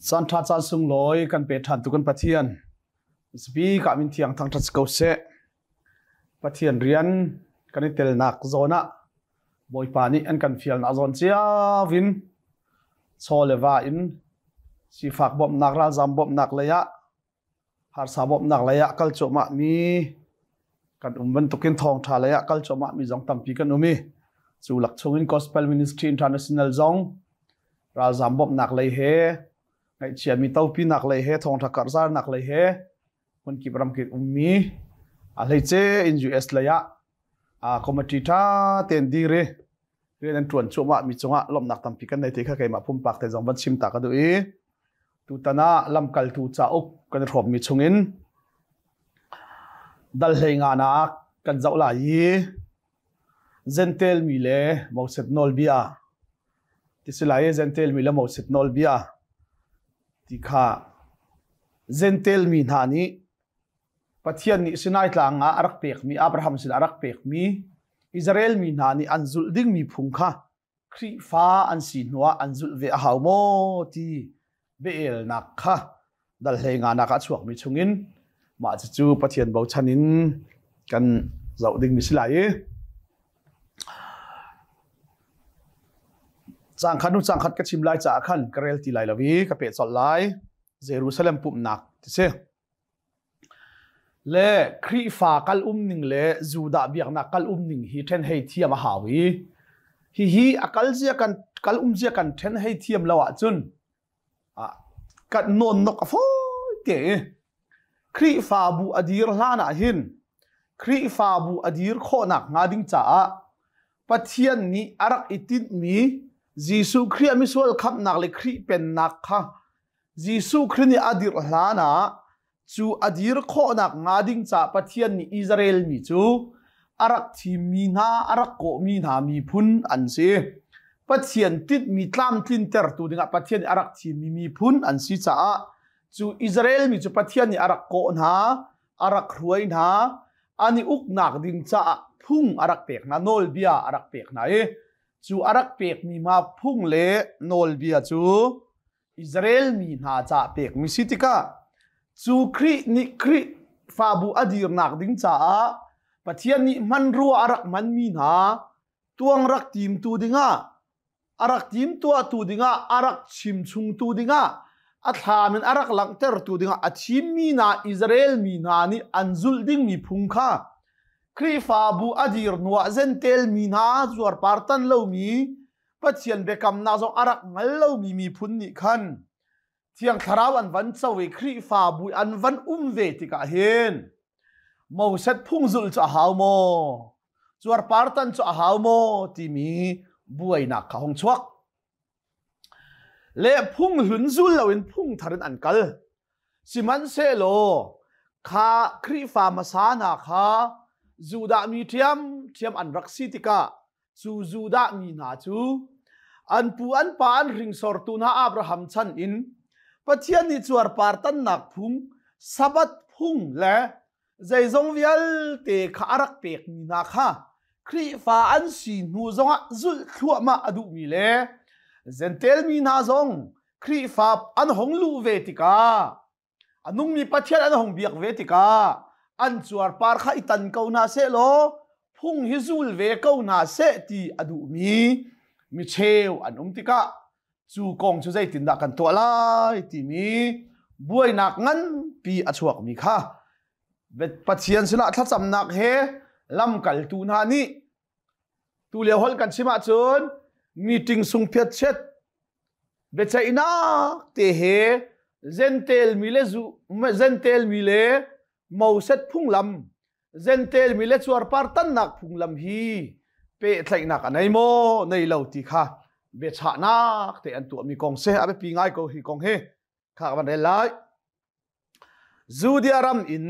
Caan ṭha caan sunglawi kan pe ṭhan tu kan Pathian. Zapi ka min thiang thangṭhat si ko seh. Pathian rian kan i telnak zawn ah Bawipa nih an kan fialnak zawn cio in chaw le va in sifak bawmhnak ralzam bawmhnak lei ah harsa bawmhnak lei ah kal cuahmah mi kan um bantukin thawngṭha lei ah kal cuahmah mi zong tampi kan um i cu lak chungin Gospel Ministry International zong ralzam bawmhnak lei he ngaihchia mi topinak lei he thawngṭha karhzarnak lei he hmunkip ramkip ummi a hleice in US lei ah committee ṭha tein dir i rian an ṭuan cuahmah mi cungah lawmhnak tampi kan nei ti kha keimah pumpak te zong van chim ta ka duh i tutan ah lamkaltu cauk kan i hrawmmi chungin dal hlei nganak kan zoh lai i Gentel mi le Moses nawlbia ti si lai i Gentel mi le Moses nawlbia ti kha Gentel mi hna nih Pathian nih Sinai tlang ah a rak pekmi Abraham sin a rak pekmi Israel mi hna nih an zulh dingmi phung kha Khrihfa an si hnuah an zulh ve a hau maw ti biaelnak kha dal hlei nganak ah a chuakmi chungin mah cucu Pathian bochan in kan zoh dingmi si lai i cang khat nu cang khat ka chim lai caah khan ka rel ti lai lo i ka peh colh lai Jerusalem pumhnak ti si. Le Khrihfa kal umning le Judah biaknak kal umning hi ṭhen hei thiam a hau i hihi a kal zia kan kal um zia kan ṭhen hei thiam lo ahcun kan nawn nok a fawi te i Khrihfabu a dir hlan ah hin Khrihfabu a dir khawhnak hnga ding caah Pathian nih a rak i tinhmi Jesuh Khrih a misual khamhnak le Khrih pennak kha Jesuh Khrih nih a dirh hlan ah cu a dir khawhnak hnga ding caah Pathian nih Israel mi cu a rak thimmi hna, a rak kawhmi hna miphun an si. Pathian tinhmi tlamtlintertu dingah Pathian nih a rak thimmi miphun an si caah cu Israel mi cu Pathian nih a rak kawh hna, a rak hruai hna, an i uknak ding caah phung a rak pek hna, nawlbia a rak pek hna i cu a rak pekmi hna phung le nawlbia cu Israel mi hna ca pekmi si tikah cu Khrih nih Khrihfabu a dirnak ding caah Pathian nih hmanrua a rak hmanmi hna tuang rak timtu dingah a rak timtuahtu dingah a rak chimchungtu dingah a thlam in a rak langhtertu dingah a thimmi hna Israel mi hna nih an zulh dingmi phung kha Khrihfabu a dir hnuah Gentel mi hna zuarpar tan lomi Pathian biakamnak zong a rak hngal lomi miphun nih khan Thiang Thlarau an van co i Khrihfabu an van um ve tikah hin Moses phung zulh cu a hau maw? Cuarpar tan cu a hau maw? timi buainak kha hung chuak. Le phung hlun zul loin phung thar in an kal. Sihmanhsehlaw kha Khrihfa hmasa hna kha Judah mi ṭhiamṭhiam an rak si tikah cu Judah mi hna cu an pu an pa an hringsortu hna Abraham chan in Pathian nih cuarpar tannak phung Sabbath phung le zeizong vialte kha a rak pekmi hna kha Khrihfa an si hnu zongah zulh thluahmah a duhmi le Gentel mi hna zong Khrihfa an hung luh ve tikah a nungmi Pathian an hung biak ve tikah an cuarpar kha i tan ko hna seh law phung hi zul ve ko hna seh ti a duhmi micheu an um tikah cu kong cu zeitindah kan tuah lai timi buainak nganpi a chuakmi kha Pathian sinah thlacamnak he lamkaltu hna nih tu lio holh kan chim ahcun meeting sung phiat chiat biaceihnak te he Gentel mi le zu Gentel mi le Moses phunglam Gentel mi le cuarpar tannak phunglam hi pehtlaihnak a nei maw nei lo ti kha biachahnak te an tuahmi kong se a biapi ngai ko hi kong hi kha ka van rel lai Judea ram in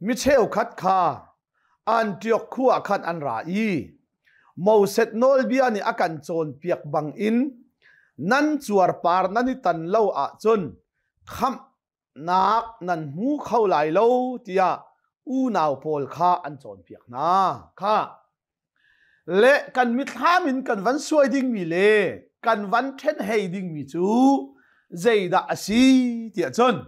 mi cheukhat kha Antioch khua khan an ra i Moses nawlbia nih a kan cawnpiak bangin nan cuarpar nan i tan lo ahcun khamhnak nan hmu kho lai lo tiah unau pawl kha an cawnpiak hna. Kha le kan mithlam in kan van suai dingmi le kan van ṭhen hei dingmi cu. Zeidah a si tiah cun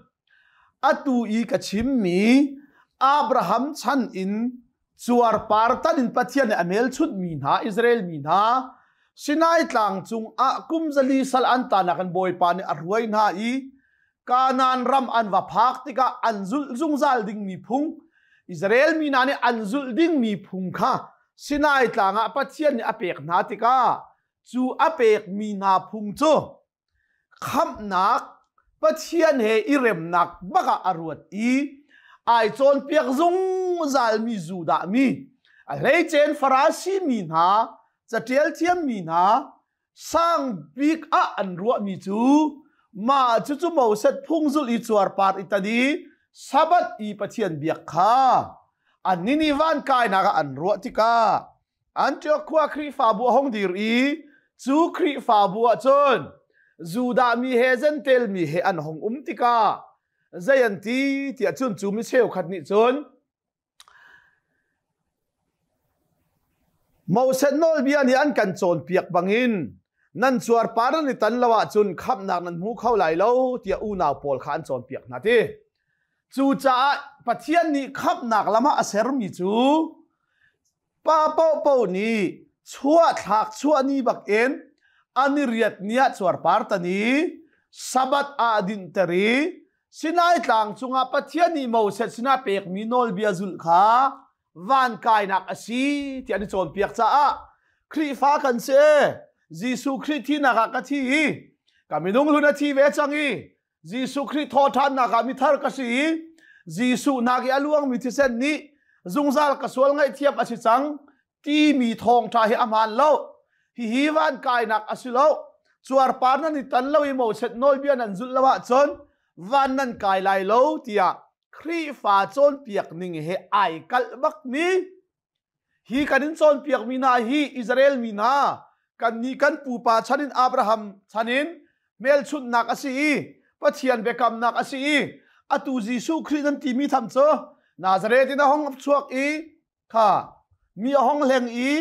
atu i ka chimmi Abraham chan in cuarpar tan in Pathian nih a hmelchunhmi hna Israel mi hna Sinai tlang cung ah kum 400 sal an tanak in Bawipa nih a hruai hna i Kanaan ram an va phak tikah an zulh zungzal dingmi phung Israel mi hna nih an zulh dingmi phung kha Sinai tlang ah Pathian nih a pek hna tikah cu a pekmi hna phung cu khamhnak Pathian he i remnak bak ah a ruat i ai cawnpiak zungzalmi Judah mi a hleicen Farasi mi hna catial thiammi hna sang bik ah an ruahmi cu mah cucu Moses phung zulh i cuarpar i tan i Sabbath i Pathian biak kha an ni van kainak ah an ruah tikah Antioch khua Khrihfabu a hung dir i cu Khrihfabu ah cun Judah mi he Jentail mi he an hung um tikah zei an ti tiah cun cu mi cheukhat nih cun Moses nawlbia nih an kan cawnpiak bangin nan cuarpar nan i tan lo ahcun khamhnak nan hmu kho lai lo tiah unau pawl kha an cawnpiak hna ti. Cucaah Pathian nih khamhnak lam ah a sermi cu Pa paohpaoh nih chuahthlak chuah ni bakin an i riat ni ah cuarpar tan i Sabbath ah dinhter i Sinai tlang cungah Pathian nih Moses sinah pekmi nawlbia zulh kha van kainak a si tiah an i cawnpiak caah Khrihfa kan si. Jesuh Khrih thinak ah ka thi i ka minung hlun a thi ve cang i Jesuh Khrih thawhṭhannak ah mithar ka si i Jesuh nak i a luangmi thisen nih zungzal ka sual ngaihthiam a si cang timi thawngṭha hi a hmaan lo. Hihi van kainak a si lo. Cuarpar nan i tan lo i Moses nawlbia nan zulh lo ahcun van nan kai lai lo tiah Khrihfa cawnpiak ning he ai kalh bakmi Hi kan in cawnpiakmi hna hi Israel mi hna kannih kan pupa chan in Abraham chan in hmelchunhnak a si i Pathian biakamnak a si i atu Jesuh Khrih nan timi tham cu Nazareth in a hong chuak i kha mi a hong hleng i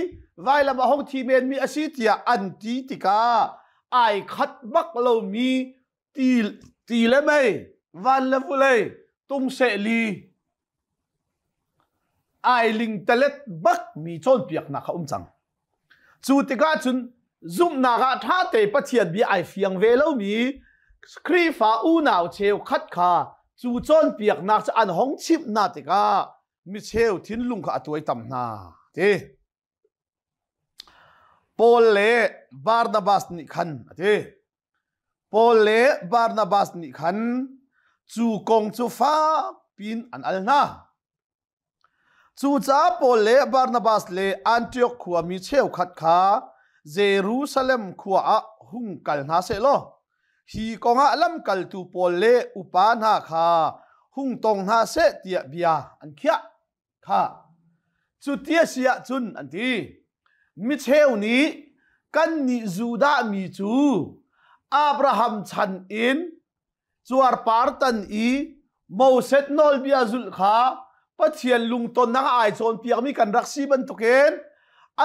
vailam a hong thi menmi a si tiah an ti tikah ai khat bak lomi ti, ti le mei van le vulei tung seh li ai lingtalet bak mi cawnpiaknak kha um cang. Cu tikah cun zumhnak ah ṭha te Pathian bia ai fiang ve lomi Khrihfa unau cheukhat kha cu cawnpiaknak cu an hong chimh hna tikah micheu thinlung kha a tuaitam hna ti. Paul le Barnabas nih khan a ti. Paul le Barnabas nih khan cu kong cu fakpiin an al hna. Cucaah Paul le Barnabas le Antioch khuami cheukhat kha Jerusalem khua ah hung kal hna seh law hi kongah lamkaltu pawl le upa hna kha hung tong hna seh tiah bia an khiah. Kha cu ti a si ahcun an ti. Micheu nih kannih Judah mi cu Abraham chan in cuarpar tan i Moses nawlbia zulh kha Pathian lungtonnak ah ai cawnpiakmi kan rak si bantukin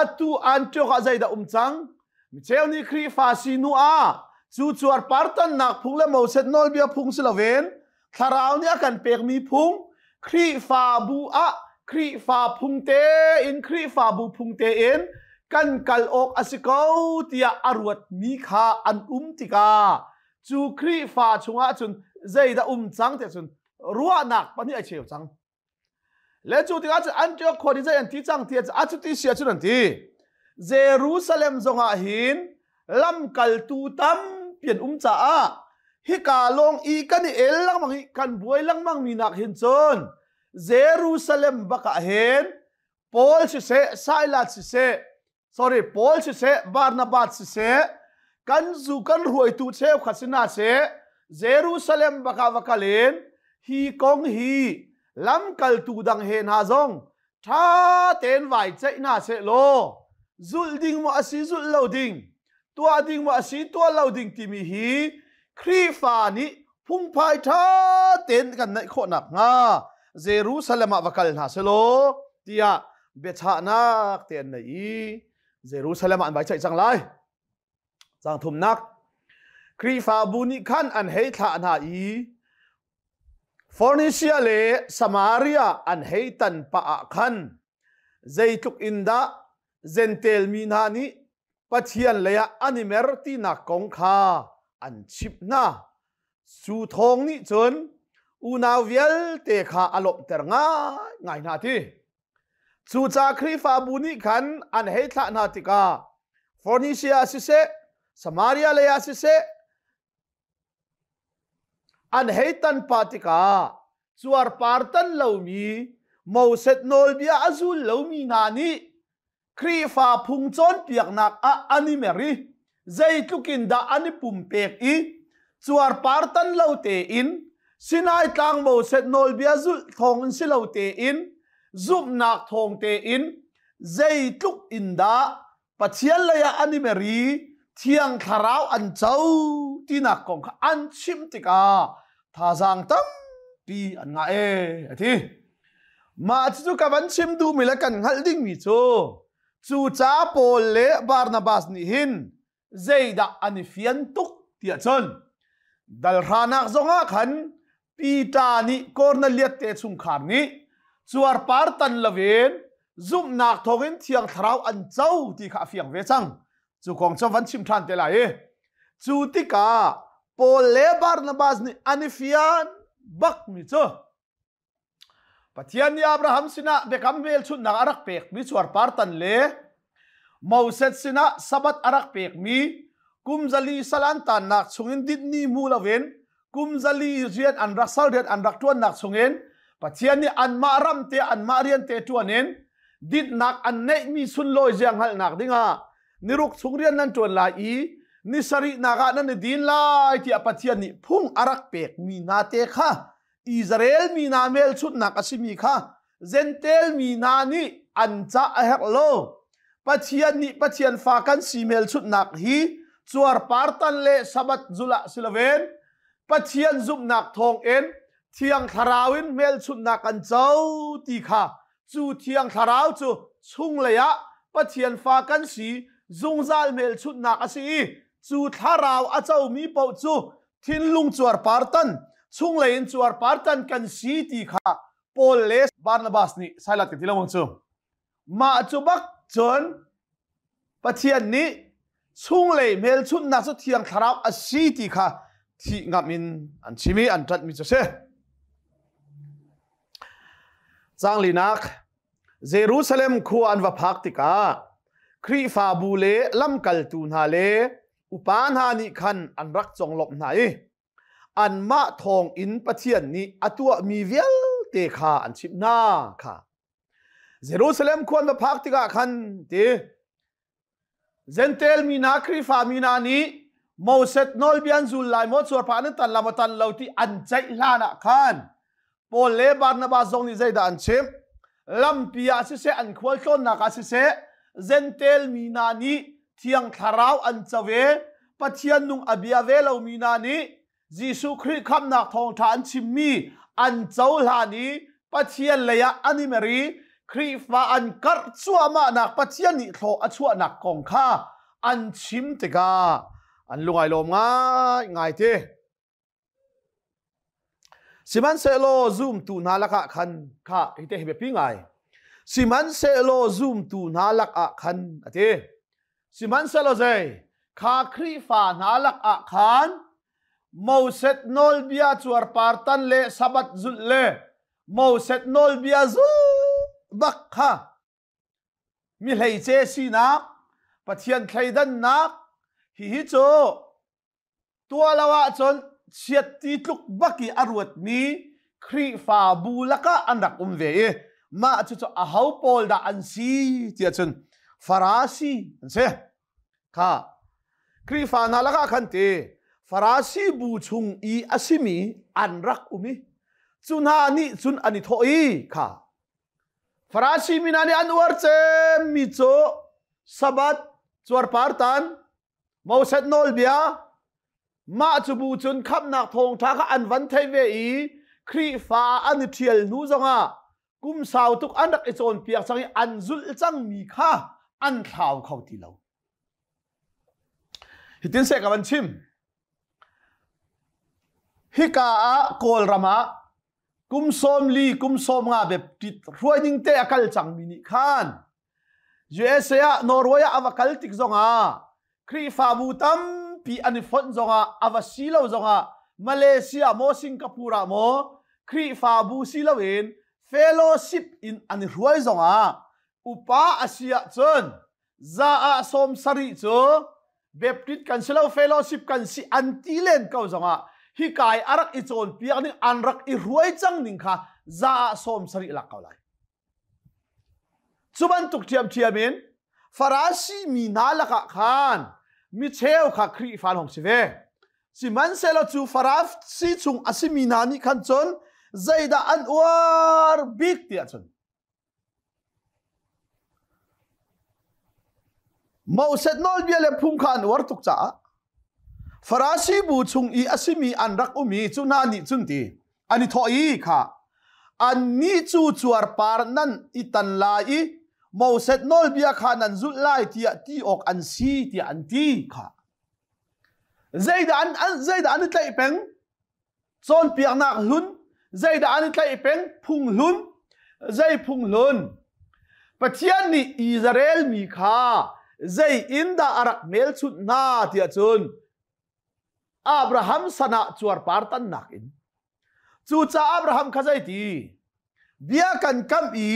atu Antioch ah zeidah um cang? Micheu nih Khrihfa si hnu ah cu cuarpar tannak phung le Moses nawlbia phung si loin Thlarau nih a kan pekmi phung Khrihfabu ah Khrihfa phung tein Khrihfabu phung tein kan kal awk a si ko tiah a ruatmi kha an um tikah cu Khrihfa chungah cun zeidah um cang tiah cun ruahnak pahnih ai cheu cang. Le cu tikah cun Antioch khua nih zei an ti cang ti a cu ti si ahcun an ti. Jerusalem zongah hin lamkaltu tampi an um caah hika lawng i kan i el lengmang i kan buai lengmang mi nak hin cun Jerusalem bak ah hin Paul siseh Silas siseh sorry Paul siseh Barnabas siseh kan zu kan hruaitu cheukhat si hna seh Jerusalem baka va kal in hi kong hi lamkaltu dang he hna zong ṭha tein vai ceih hna seh law zulh ding maw a si zulh lo ding tuah ding maw a si tuah lo ding timi hi Khrihfa nih phungphai ṭha tein kan neih khawh nakhnga Jerusalem ah va kal hna selaw tiah biachahnak te an nei i Jerusalem ah an vai ceih cang lai. Cang thumnak. Khrihfabu nih khan an hei thlah hna i Foenisia le Samaria an hei tan pah ah khan zeitluk in dah Jentail mi hna nih Pathian leiah an i mer tinak kong kha an chimh hna. Cu thawng nih cun unau vialte kha a lawmhter ngaingai hna ti. Cucaah Khrihfabu nih khan an hei thlah hna tikah Foenisia siseh, Samaria lei ah siseh, an hei tan pah tikah cuarpar tan lomi Moses nawlbia a zul lomi hna nih Khrihfa phung cawnpiaknak ah an i mer i zeitluk in dah an i pumpek i cuarpar tan lo tein Sinai tlang Moses nawlbia zulh thawng in si lo tein zumhnak thawng tein zeitluk in dah Pathian lei ah an i mer i Thiang Thlarau an co tinak kong kha an chim tikah thazaang tampi an ngah ee a ti. Mah cucu ka van chim duhmi le kan hngalh dingmi cu cu ca Paul le Barnabas nih hin zeidah an i fian tuk tiah cun dalhranak zongah khan Peter nih Kornelias te chungkhar nih cuarpar tan loin zumhnak thawngin Thiang Thlarau an co ti kha a fiang ve cang. Cu kong cu van chim ṭhan te lai i cu tikah Paul le Barnabas nih an i fian bakmi cu Pathian nih Abraham sinah biakam hmelchunhnak a rak pekmi cuarpar tan le Moses sinah Sabbath a rak pekmi kum 400 sal an tannak chungin dinhni hmu loin kum 400 rian an rak sal rian an rak ṭuannak chungin Pathian nih anmah ram te anmah rian te ṭuan in dinhnak an neihmi sunlawi zia hngalhnak dingah niruk chung rian nan ṭuan lai i ni sarihnak ah nan i din lai tiah Pathian nih phung a rak pekmi hna te kha Israel mi hna hmelchunhnak a simi kha Jentail mi hna nih an cah a herh lo. Pathian nih Pathian fa kan si hmelchunhnak hi cuarpar tan le Sabbath zul ah si loin Pathian zumhnak thawngin Thiang Thlarau in hmelchunhnak kan co ti kha cu Thiang Thlarau cu chunglei ah Pathian fa kan si zungzal hmelchunhnak a si i cu Thlarau a comi paoh cu thinlung cuarpar tan chunglei in cuarpar tan kan si ti kha Paul le Barnabas nih sailat ka ti lo cu mah cu bak cun Pathian nih chunglei hmelchunhnak cu thiang thlarau a si ti kha thih ngam in an chim i an ṭanhmi cu si. Canglinak Jerusalem khua an va phak tikah Khrihfabu le lamkaltu hna le upa hna nih khan an rak conglawmh hna i anmah thawng in Pathian nih a tuahmi vialte kha an chimh hna kha Jerusalem khua an va phak tikah khan ti Jentail mi hna Khrihfa mi hna nih Moses nawlbia an zul lai maw cuarpah an tan la maw tan lo ti an ceih hlan ah khan Paul le Barnabas zong nih zeidah an chimh? Lampi ah siseh an khualtlawnnak ah siseh Jentail mi hna nih Thiang Thlarau an co i Pathian nung a bia ve lomi hna nih Jesuh Khrih khamhnak thawngṭha an chimmi an cohlan i Pathian lei ah an i mer i Khrihfa an karh cuahmahnak Pathian nih thlaw a chuahnak kong kha an chim tikah an lung ai lawm ngaingai te. Sihmanhsehlaw zumtu hna lakah khan kha hi te hi biapi ngai. Sihmanhsehlaw zumtu hna lakah khan a ti. Sihmanhsehlaw zei kha Khrihfa hna lakah khan Moses nawlbia cuarpar tan le Sabbath zulh le Moses nawlbia zulh bak kha mi hleice sinak Pathian thleidannak hihi cu Tuah lo ahcun chiat ti tluk bak i a ruatmi Khrihfabu lakah an rak um ve i mah cucu aho pawl dah an si tiah cun Farasi an si. Kha Khrihfa hna lakah khan ti Farasi bu chung i a simi an rak um i cu hna nih cun an i thawh i kha Farasi mi hna nih an uar cemmi cu Sabbath cuarpar tan Moses nawlbia mah cu bu cun khamhnak thawngṭha kha an van thei ve i Khrihfa an i ṭhial hnu zongah kum sau tuk an rak i cawnpiak cang i an zulh cangmi kha an thlau kho ti lo. Hitin seh ka van chim. Hika ah Kawlram ah kum 40 kum 50 Baptist hruai ning te a kal cangmi nih khan USA ah Norway ah a va kal tik zongah Khrihfabu tampi an i fonh zongah a va si lo zongah Malaysia maw Singapore ah maw Khrihfabu si loin fellowship in an i hruai zongah upa a si ahcun za ah 70 cu Baptist kan si lo fellowship kan si an ti len ko zongah hi kai a rak i cawnpiak ning an rak i hruai cang ning kha za ah 70 lak ko lai. Cu bantuk ṭhiamṭhiam in Farasi mi hna lakah khan mi cheu kha Khrihfa an hung si ve. Sihmanhsehlaw cu Farasi chung a simi hna nih khan cun zeidah an uar bik tiah cun Moses nawlbia le phung kha an uar tuk caah Farasi bu chung i a simi an rak um i cu hna nih cun ti an i thawh i kha annih cu cuarpar nan i tan lai i Moses nawlbia kha nan zulh lai tiah ti awk an si tiah an ti kha. Zeidah an, an zeidah an i tlaih peng? Cawnpiaknak hlun zeidah an i tlaih peng? Phung hlun. Zei phung hlun? Pathian nih Israel mi kha zei in dah a rak hmelchunh hna tiah cun Abraham san ah cuarpar tannak in. Cucaah Abraham kha zeiti? Bia kan kamh i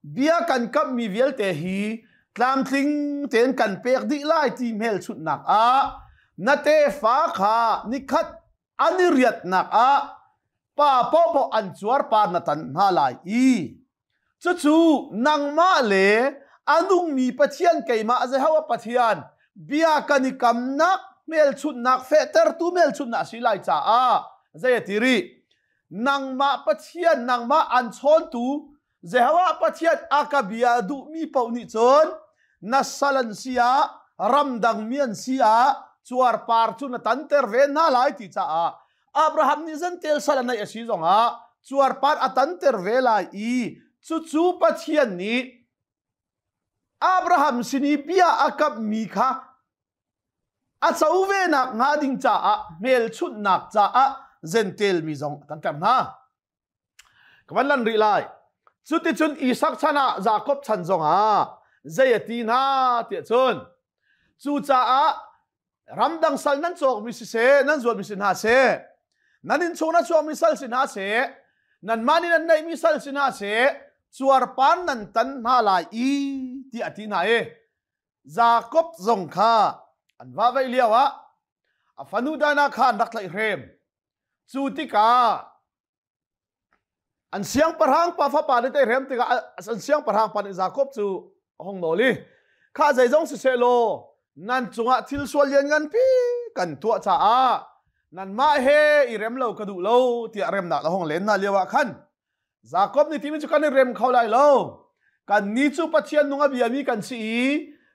bia kan kamhmi vialte hi tlamtling tein kan pek dih lai ti hmelchunhnak ah na tefa kha nikhat an i riatnak ah pa paohpaoh an cuarpar na tan hna lai i Cucu nangmah le a nungmi Pathian keimah Jehovah Pathian bia kan i kamnak hmelchunhnak fehtertu hmelchunhnak a si lai caah zei a ti rih? Nangmah Pathian nangmah an chawntu Jehovah Pathian a ka bia duhmi paoh nih cun na sal an si ah ramdangmi an si ah cuarpar cu na tanter ve hna lai ti caah Abraham nih zentel sal a neih a si zongah cuarpar a tanter ve lai i cucu Pathian nih Abraham sin i bia a kamhmi kha a co ve nak hnga ding caah hmelchunhnak caah zentel mi zong a tanter hna. Ka van lan rih lai. Cuticun Isak chan ah Jakob chan zongah zei a ti hna tiah cun cucaah ramdang sal nan cawkmi siseh nan zuatmi si hna seh nan innchung na chuakmi sal si hna seh nanmah nih nan neihmi sal si hna seh cuarpar nan tan hna lai i tiah a ti hna i Jakob zong kha an va veih lio ah a fanu Dinah kha an rak tlaihhrem. Cu tikah an siangpahrang pa fapa nih teihrem tikah an siangpahrang pa nih Jakob cu a hung nawl i kha zeizong siseh law nan cungah thil sual lian nganpi kan tuah caah nanmah he i rem lo ka duh lo tiah remnak a hung len hna lio ah khan Jakob nih timi cu kan i rem kho lai lo. Kannih cu Pathian nung a biami kan si i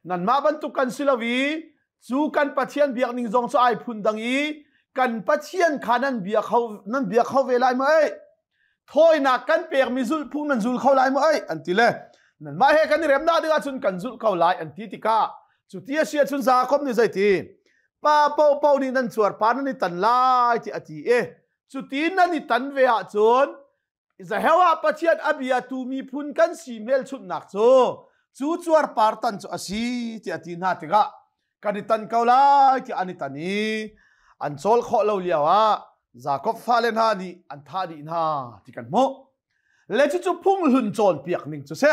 nanmah bantuk kan si lo i cu kan Pathian biak ning zong cu ai phun dang i kan Pathian kha nan bia kho nan bia kho ve lai maw ei? Thawinak kan pekmi zulhphung nan zul kho lai maw ei? An ti le nanmah he kan i remnak ding ahcun kan zulh ko lai an ti tikah cu ti a si ahcun Jakob nih zeiti pa paohpaoh nih nan cuarpar nan i tan lai ti a ti i Cuti nan i tan ve ahcun Jehovah Pathian a biatu miphun kan si hmelchunhnak cu cu cuarpar tan cu a si tiah a ti hna tikah kan i tan ko lai tiah an i tan i an cawl khawh lo lio ah Jakob fale hna nih an thah dih hna ti kan hmuh. Le cucu phunghlun cawnpiak ning cu si.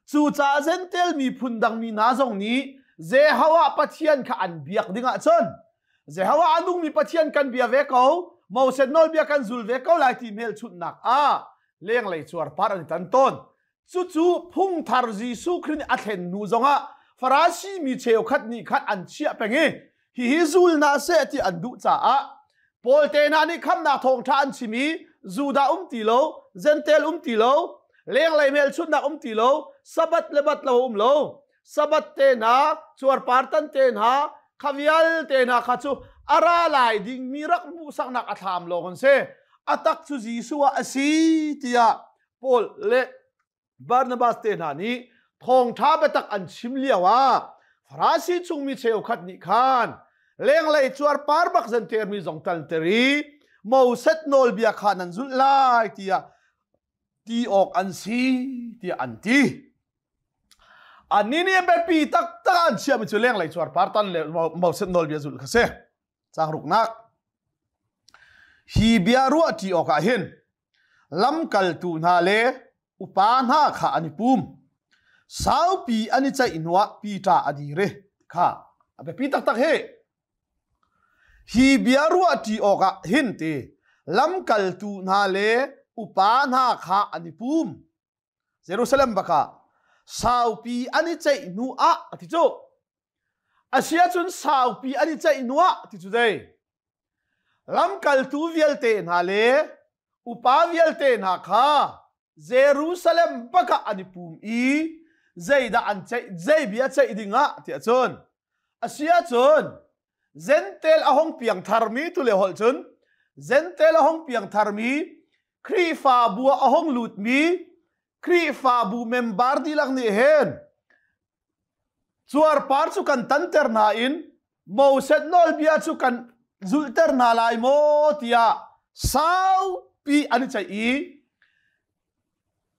Cucaah Gentel miphun dang mi hna zong nih Jehovah Pathian kha an biak ding ahcun Jehovah a nungmi Pathian kan bia ve ko, Moses nawlbia kan zul ve ko lai ti hmelchunhnak ah lenglei cuarpar an i tan tawn. Cucu phungthar Jesuh Khrih nih a thlen hnu zongah Farasi mi cheukhat nih khan an chiah peng i hihi zul hna seh ti an duh caah Paul te hna nih khamnak thawngṭha an chim i Judah um ti lo, Gentel um ti lo, lenglei hmelchunhnak um ti lo, Sabbath le bat lo um lo. Sabbath te hna, cuarpar tan te hna, kha vialte hna kha cu a ra lai dingmi rak hmuhsaknak a thlam lawng an si. A tak cu Jesuh ah a si tiah Paul le Barnabas te hna nih thawngṭha biatak an chim lio ah Farasi chungmi cheukhat nih khan lenglei cuarpar bak zantermi zong talter i Moses nawlbia kha nan zulh lai tiah ti awk an si tiah an ti. Annih nih biapi taktak an chiahmi cu lenglei cuarpar tan le Moses nawlbia zulh kha si. Caang ruknak. Hi bia ruahṭi awkah hin lamkaltu hna le upa hna kha an i pum. Saupi an i ceih hnuah Peter a dir i kha a biapi taktak hi. Hi bia ruahṭi awkah hin ti lamkaltu hna le upa hna kha an i pum. Jerusalem bakah saupi an i ceih hnu ah a ti cu. Asiahcun saupi an i ceih hnu ah ti cu zei? Lamkaltu vialte hna le upa vialte hna kha Jerusalem bakah an i pum i zeidah an ceih zei bia ceih ding ah tiah cun asiahcun Gentel a hong piang tharmi tu le holh cun Gentel a hong piang tharmi Khrihfabu ah a hong lutmi Khrihfabu member dihlak nih hin cuarpar cu kan tanter hna in Moses nawlbia cu kan zulhter hna lai maw tiah saupi an i ceih i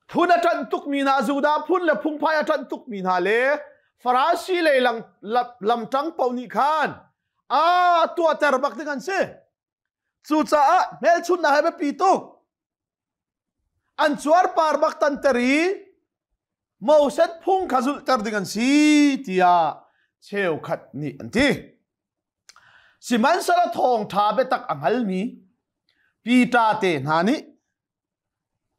phun a ṭanh tukmi hna Judah phun le phungphai a ṭanh tukmi hna le Farasi lei lamṭang paoh nih khan a tuahter bak ding an si. Cucaah hmelchunhnak he biapi tuk. An cuarpar bak tanter i Moses phung kha zulhter ding an si tiah cheukhat nih an ti. Sihmanhsehlaw thawngṭha biatak a hngalmi Peter te hna nih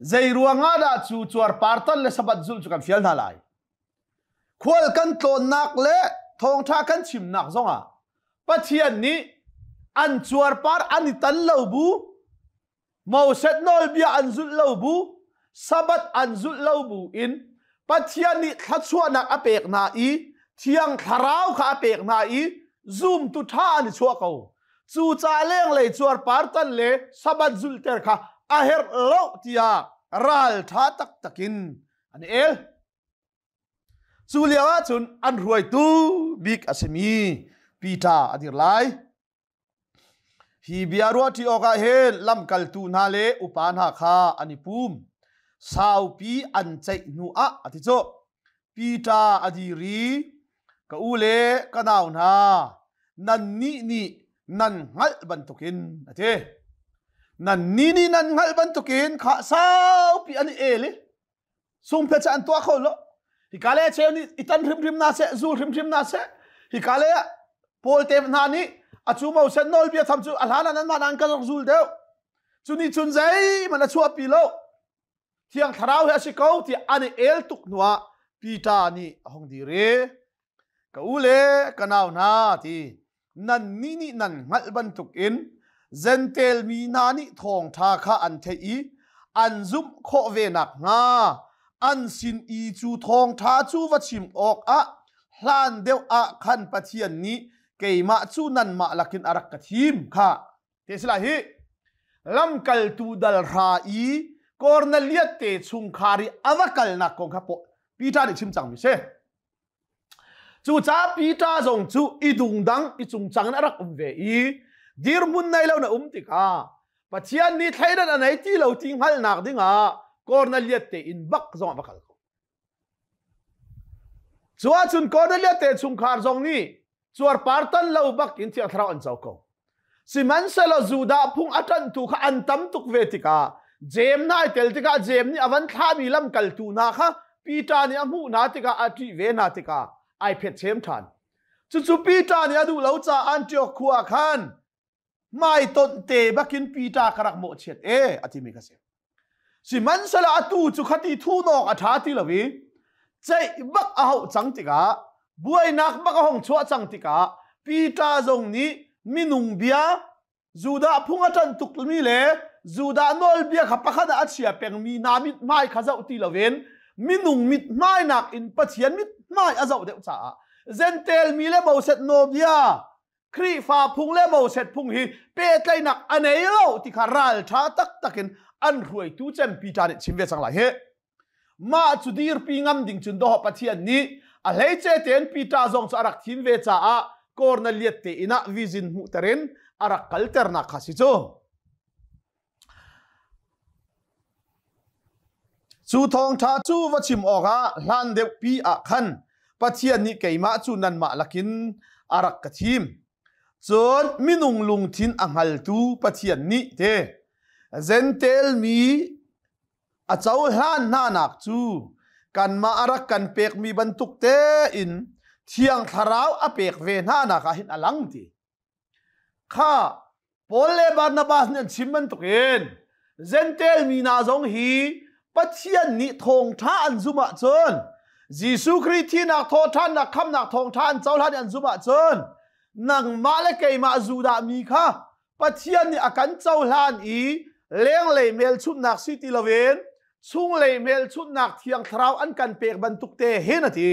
zei ruangah dah cu cuarpar tan le Sabbath zulh cu kan fial hna lai? Khual kan tlawnnak le thawngṭha kan chimnak zongah Pathian nih an cuarpar an i tan lo bu Moses nawlbia an zulh lo bu, Sabbath an zulh lo bu in Pathian nih thluachuahnak a pek hna i Thiang Thlarau kha a pek hna i zumtu ṭha an i chuah ko. Cucaah lenglei cuarpar tan le Sabbath zulhter kha a herh lo tiah ralṭha taktak in an el. Cu lio ahcun an hruaitu bik a simi Peter a dir lai. Hi bia ruahṭi awkah hin lamkaltu hna le upa hna kha an i pum. Saupi an ceih hnuah a ti cu. Peter a dir i, Ka u le ka nau hna, nannih nih nan hngalh bantukin a ti. Nannih nih nan hngalh bantukin kha saupi an i el i sungphet an tuah kho lo hika le cheu nih i tan hrimhrim na seh zu hrimhrim na seh hika le Paul te hna nih a cu mo sen nawlbia tham cu a hlan ah nanmah nan kan rak zul deuh cu nih cun zeihmanh a chuahpi lo thiang thlarau he a si ko tiah an i el tuk hnuah Peter nih a hung dir i Ka u le ka nau hna ti nannih nih nan hngalh bantukin Gentel mi hna nih thawngṭha kha an theih i an zumh khawh ve nakhnga an sin i cu thawngṭha cu va chim awkah hlan deuh ah khan Pathian nih keimah cu nanmah lakin a rak ka thim kha te sila hi lamkaltu dal hra i Kornelias te chungkhar i a va kalnak kong kha Peter nih chim cangmi si. Cucaah Peter zong cu i dungdang i cungcang in a rak um ve i dirhmun nei lo na um tikah Pathian nih thleidan a nei ti lo ti hngalhnak dingah Kornelias te inn bak zong ah va kal ko. Cu ahcun Kornelias te chungkhar zong nih cuarpar tan lo bak in Thiang Thlarau an co ko. Sihmanhsehlaw Judah phung a ṭanhtu kha an tam tuk ve tikah Jeim hna ai tel tikah Jeim nih a van thlahmi lamkaltu hna kha Peter nih a hmuh hna tikah a ṭih ve hna tikah ai phetchem ṭhan. Cucu Peter nih a duh lo caah Antioch khua ah khan hmaitonh te bakin Peter ka rak mawhchiat e a timi kha si. Sihmanhsehlaw atu cu khati thunawk a ṭha ti lo i ceih bak a hauh cang tikah buainak bak a hong chuah cang tikah Peter zong nih minung bia Judah phung a ṭanh tukmi le Judah nawlbia kha pakhat ah a chia pengmi hna mithmai kha zoh ti loin minung mithmai nakin Pathian mithmai a zoh deuh caah Gentel mi le Moses nawlbia Khrihfa phung le Moses phung hi pehtlaihnak a nei lo ti kha ralṭha taktak in an hruaitu cem Peter nih chim ve cang lai hi. Mah cu dirpi ngam ding cun dawh Pathian nih a hleice tein Peter zong cu a rak thim ve caah Kornelias te inn ah vision hmuhter in a rak kalternak kha si cu. Cu thawngṭha cu va chim awkah hlan deuhpi ah khan Pathian nih keimah cu nanmah lakin a rak ka thim. Cun minung lungthin a hngaltu Pathian nih te Jentail mi a cohlan hnanak cu kanmah a rak kan pekmi bantuk tein Thiang Thlarau a pek ve hnanak ah hin a lang ti. Kha Paul le Barnabas nih an chim bantukin Jentail mi hna zong hi Pathian nih thawngṭha an zumh ahcun Jesuh Khrih thihnak thawhṭhannak khamnak thawngṭha an cohlan i an zumh ahcun nangmah le keimah Judah mi kha Pathian nih a kan cohlan i lenglei hmelchunhnak si ti loin chunglei hmelchunhnak Thiang Thlarau an kan pek bantuk te hin a ti.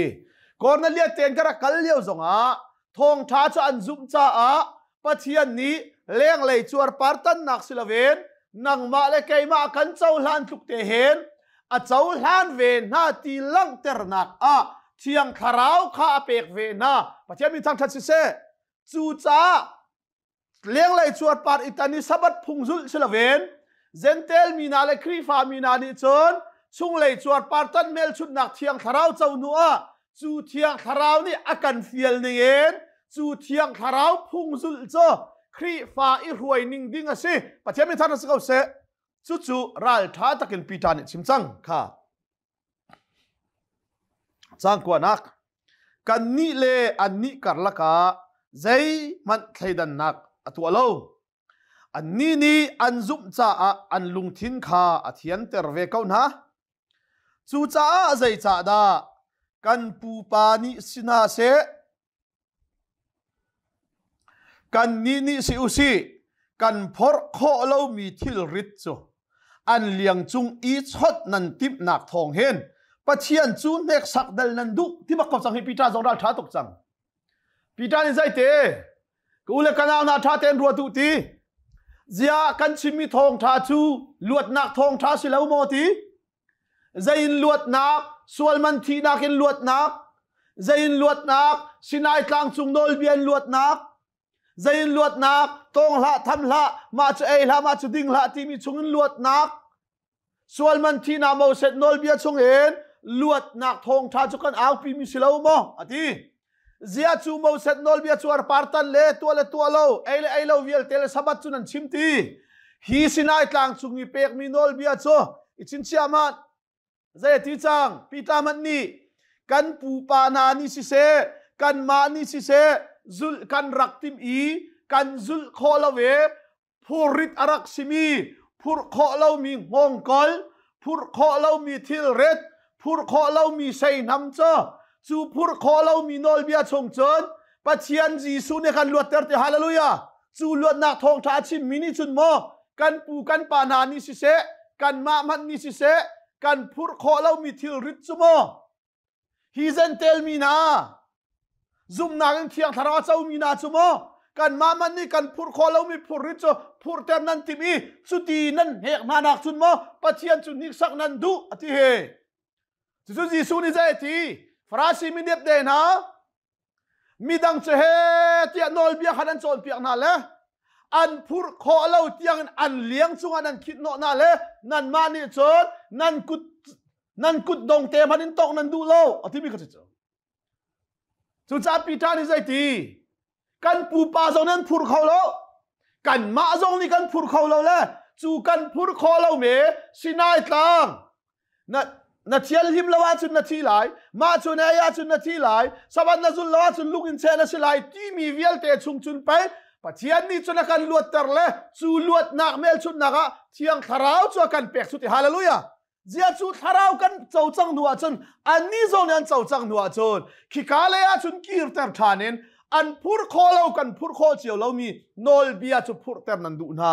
Kornelia ten ka rak kal lio zongah thawngṭha cu an zumh caah Pathian nih lenglei cuarpar tannak si loin nangmah le keimah kan cohlan tluk te hin a cohlan ve hna ti langhternak ah Thiang Thlarau kha a pek ve hna. Pathian min thangṭhat siseh. Cucaah lenglei cuarpar i tan i Sabbath phung zulh si loin Jentail mi hna le Khrihfa mi hna nih cun chunglei cuarpar tan hmelchunhnak Thiang Thlarau co hnu ah cu Thiang Thlarau nih a kan fial ningin cu Thiang Thlarau phung zulh cu Khrihfa i hruai ning ding a si. Pathian min thar si ko seh. Cucu ralṭha takin Peter nih chim cang kha. Cang kuanak kannih le annih karlak ah zeihmanh thleidannak a tuah lo. Annih nih an zumh caah an lungthin kha a thianter ve ko hna. Cucaah zeicahdah kan pupa nih si hna seh, Kannih nih si usih, kan phorh khawh lomi thilrit cu an liang cung i chawnh nan timhnak thawng hin Pathian cu hneksak dal nan duh ti bak ko cang hi Peter zong ral ṭha tuk cang. Peter nih zeite ka u le ka nau hna ṭha tein ruat u ti ziah kan chimmi thawngṭha cu luatnak thawngṭha si lo maw ti Zei in luatnak, sualman thihnak in luatnak, zei in luatnak, Sinai tlang cung nawlbia in luatnak, zei in luatnak, tawng hlah, tham hlah, mah cu ei hlah, mah cu ding hlah timi chung in luatnak, sualman thihnak Moses nawlbia chung in luatnak thawngṭha cu kan aupi mi si lo maw? A ti. Zia cu Moses nawlbia cu arpartan le tuah le tuah lo, ei le ei lo vialte le Sabbath cu nan chim ti. Hi Sinai tlang cung i pekmi nawlbia cu i chingchiah hmanh. Zei a ti cang? Peter hmanh nih kan pupa hna nih siseh, kanmah nih siseh, zulh kan rak timh i kan zulh khawh lo e phurrit a rak simi phurh khawh lomi hngawngkol phurh khawh lomi thilrit phurh khawh lomi seihnam cu cu phurh khawh lomi nawlbia chung cun Pathian Jesuh nih kan luatter ti hallelujah cu luatnak thawngṭha a chimmi nih cun maw kan pu kan pa hna nih siseh kanmah hmanh nih siseh kan phurh khawh lomi thilrit cu maw Hi Jentail mi hna, zumhnak in Thiang Thlarau a comi hna cu maw kanmah man nih kan phurh khawh lomi phurrit cu phurhter nan timh i cuti nan hnek hna nak cun maw Pathian cu hniksak nan duh a ti he. Cucu Jesuh nih zei a ti? Farasi mi depde hna, midang cu he tiah nawlbia kha nan cawnpiak hna le an phurh khawh lo tiangin an liang cungah nan khit hnawh hna le nanmah nih cun nan kut nan kut dong te hmanh in tawk nan duh lo a timi kha cu cucaah Peter nih zeiti kan pupa zong nan phur kho lo kanmah zong nih kan phur kho lo le cu kan phur khawh lo me Sinai tlang na na thianhlim lo ahcun na thi lai mah cu na ei ahcun na thi lai saban na zul lo ahcun lung in cheh na si lai timi vialte chung cun pei Pathian nih cun a kan luatter le cu luatnak hmelchunhnak ah Thiang Thlarau cu a kan pek cu ti hallelujah zia cu thlarau kan co cang hnu ahcun annih zong nih an co cang hnu ahcun khika lei ahcun kirter ṭhan in an phur khawh lo kan phur khawh cio lomi nawlbia cu phurhter nan duh hna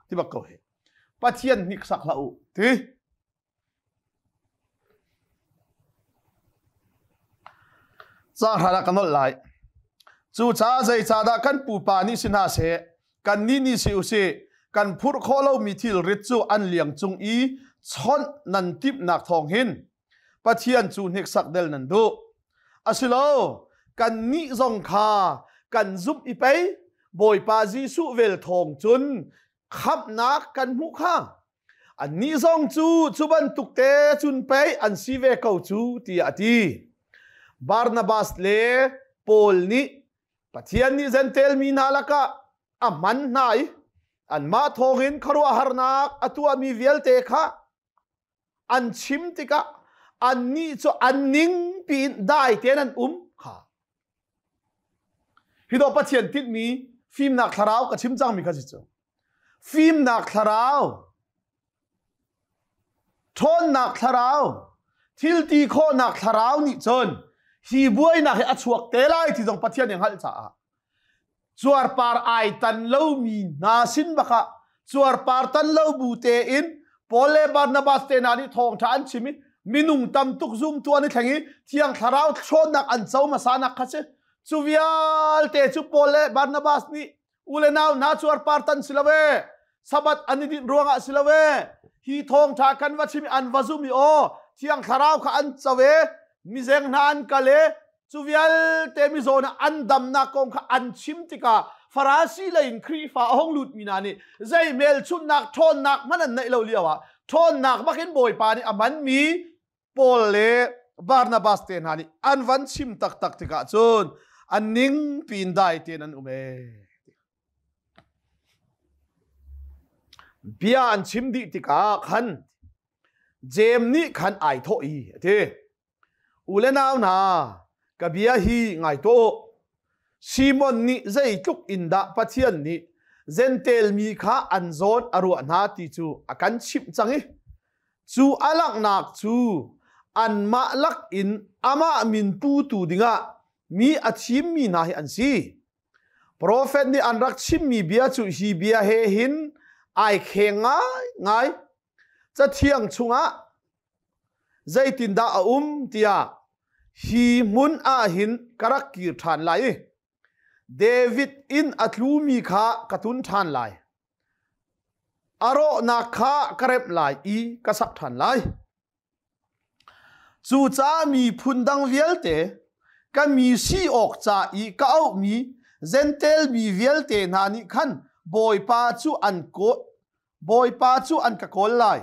ti bak ko hi Pathian hniksak hlah u ti Caang hran ah ka nolh lai. Cucaah zeicahdah kan pupa nih si hna seh, kannih nih si usih, kan phurh khawh lomi thilrit cu an liang cung i chawnh nan timhnak thawng hin Pathian cu hneksak del nan duh. Asilo, kannih zong kha kan zumh i pei Bawipa Jesuh vel thawng cun khamhnak kan hmuh kha. Annih zong cu cu bantuk te cun pei an si ve ko cu tiah a ti. Barnabas le Paul nih Pathian nih Jentail mi hna lakah a hman hna i anmah thawngin khuaruahharnak a tuahmi vialte kha an chim tikah annih cu an ning piin dai tein an um kha. Hi dawh Pathian tinhmi fimnak thlarau ka chim cangmi kha si cu. Fimnak thlarau, ṭhawnnak thlarau, thil ti khawhnak thlarau nih cun hi buainak hi a chuak te lai ti zong Pathian nih a hngalh caah cuarpar ai tan lomi hna sin bakah cuarpar tan lo bu tein Paul le Barnabas te hna nih thawngṭha an chim i minung tam tuk zumtu an i thleng i Thiang Thlarau ṭhawnnak an co hmasanak kha si. Cu vialte cu Paul le Barnabas nih u le nau hna cuarpar tan si lo e Sabbath an i dinh ruangah si lo e hi thawngṭha kan va chim i an va zum i aw Thiang Thlarau kha an co e mizeng hna an kal e cu vialte mizaw hna an damnak kong kha an chim tikah Farasi lei in Khrihfa a hung lutmi hna nih zei hmelchunhnak ṭhawnnak hmanh an neih lo lio ah ṭhawnnak bakin Bawipa nih a hmanmi Paul le Barnabas te hna nih an van chim taktak tikah cun an ning piin dai tein an um ee. Bia an chim dih tikah khan Jeim nih khan ai thawh i a ti. U le nau hna, ka bia hi ngai tuah u. Simon nih zeitluk in dah Pathian nih Jentail mi kha an zawn a ruah hna ti cu a kan chimh cang i cu a langhnak cu anmah lak in amah min putu dingah mi a thimmi hna hi an si. Profet nih an rak chimmi bia cu hi bia he hin ai kheng ngaingai. Cathiang chungah zeitindah a um tiah hi hmun ah hin ka rak kir ṭhan lai i David inn a tlumi kha ka tun ṭhan lai. A rawhnak kha ka remh lai i ka sak ṭhan lai. Cucaah miphun dang vialte ka mi si awk ca i ka auhmi Jentail mi vialte hna nih khan Bawipa cu an kawl Bawipa cu an ka kawl lai.